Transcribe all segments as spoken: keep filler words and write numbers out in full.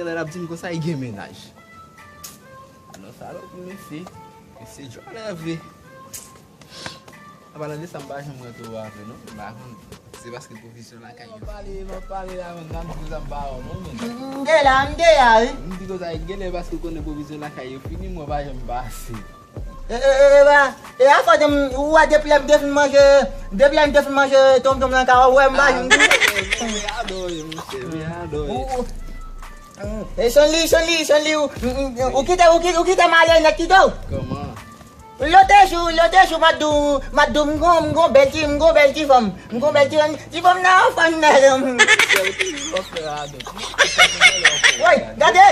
Lè l ap di m konsa, li gen mennaj. Non, sa lòt mesye. Mesye djòlè vre. An palan de sa, m pa janm wè Toro avè non. M pa konn. Se paske pwovizyon lakay yo. Mwen pale, mwen pale la, men m di konsa m pa wè non, men. M te la, m te la, wi. M di konsa, genlè paske w konnen pwovizyon lakay yo fini, mwen pa janm pase. E, e, e, e, ba, e afè de m, ou wè depi lè m te fin manje, depi lè m te fin manje tonton nan ka, ou wè m pa jwenn tou. Mwen adore, monchè, mwen adore. Ou, ou, e Sonly, Sonly, Sonly, ou, ou, ou kite, ou kite, ou kite m ale nèt kite w. Kòman? Lòt jou, lòt jou, m ap di w, m ap di w, m gon, m gon bèl ti, m gon bèl ti fanm, m gon bèl ti fanm, ti fanm nan anfòm nèg. Woy, gade!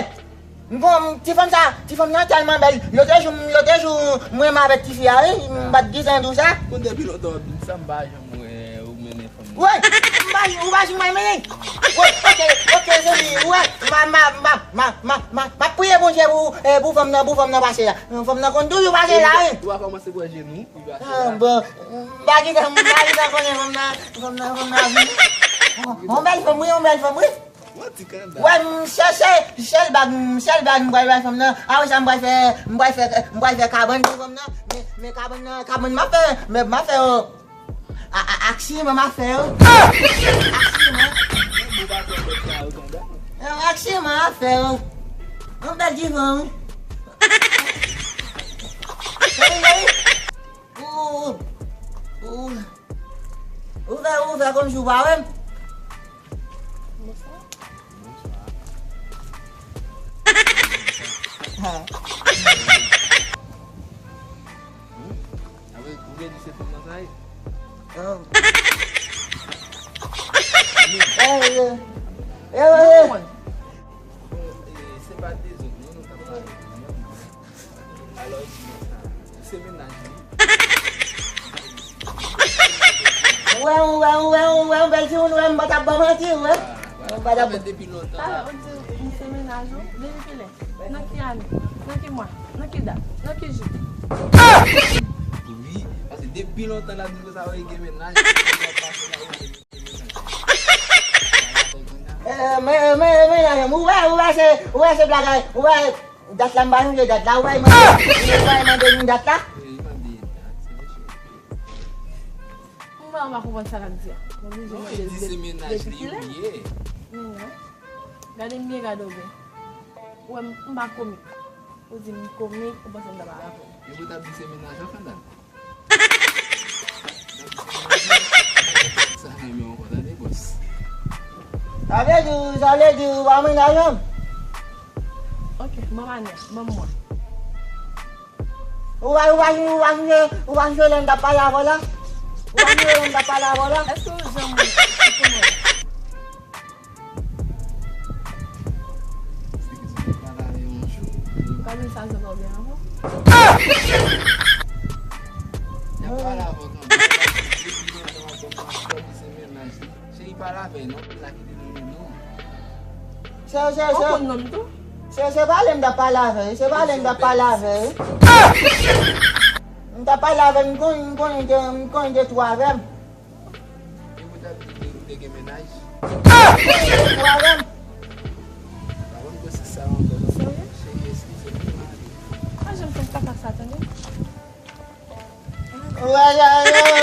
M gon, ti fanm sa, ti fanm nan tèlman bèl. Lòt jou, lòt jou, m renmen avèk tifi a, wi. M pa t di sa, m di w sa. Bon, depi lontan w ap di m sa, m pa janm wè ou mennen fanm nan. Woy, m pa, ou pa janm wè mennen. Woy, oke, oke, Sonly, ou wè, m a, m a, m a, m a, m a, m a, m ap priye Bondye pou, eh, pou fanm nan, pou fanm nan pase la. Fanm nan konn toujou pase la, wi. Ou pa kòmanse pran jenou, pou l pase la. Ah, bon, m pa gentan, m pa gentan konnen fanm nan, fanm nan, fanm nan vini. Yon bèl fanm, wi, yon bèl fanm, wi. Wè, m chèche, sèl blag, m, sèl blag m pral bay fanm nan. Apre sa, m pral fè, m pral fè, m pral fè kabann pou fanm nan. Men, men kabann nan, kabann m ap fè, men m ap fè, oh. A, a, ak siman m ap fè, oh. Ak siman. Ak siman m ap fè, oh. Yon bèl divan, wi. Ou, ou, ou, ou fè, ou fè kòmsi ou pa wè m. Bonswa. Bonswa. Hmm? Apre, ou vle di se fanm nan sa ye? Ah. Eh, eh, eh, eh, eh. Bon, eh, se pa dezòd, non, nou t ap pale. Alò, di mwen sa. Ou se mennaj li? Ou wè, ou wè, ou wè, ou wè, yon bèl timoun, ou wè, m pa t ap ba w manti, ou wè. M pa t ap. Sa fè depi lontan la. Alò, ou di m se mennaj ou? Depi kilè? Nan ki ane? Nan ki mwa? Nan ki dat? Nan ki jou? Wi, paske depi lontan l ap di konsa, wi, gen mennaj, depi l ap pase la, wi, gen mennaj. Eh, men, men, men, ou wè, ou wè, se, ou wè, se blag, ou wè. Dat la, m pa sonje dat la, ou pa mande, ou pa mande nou dat la? Wi, li mande dat, se mesye. Mwen pa konprann sa l ap di a. Mwen oblije mande l depi kilè? Non, li di se mennaj li ou ye. Men non. Gade m byen, gade w byen. Ou wè m, m pa komik. Ou di m komik, ou panse m ta pale avè w. Li pou t ap di se mennaj ou, Fandal. Sa renmen ankò, tande, bòs. Sa vle di, sa vle di, ou pa mennaj an? Ok, ban m ane, ban m mwa. Ou pa, ou pa, ou pa sonje, ou pa sonje lè m t ap pale avè w la? Ou pa sonje lè m t ap pale avè w la? Èske ou janm sipoze wè? Gade sa, sa pa byen ankò. Y ap pale avè w kanmenm. Depi lontan w ap ban m mantè, w di se mennaj li. Cheri, pale avè l non, pou l la kite nou, non. Se, se, se. Ou konn non m tou? Se, se pale m t ap pale avè l, se pale m t ap pale avè l. M t ap pale avè l, m konnen, m konnen te, m konnen te tou avè m. E ou t ap di ke ou te gen mennaj? Ou avè m? Pa konn gwo sis sa ankò non. Serye? Cheri, eskize m, m ale. Pa janm fè kaka sa, tande? Wè, wè, wè,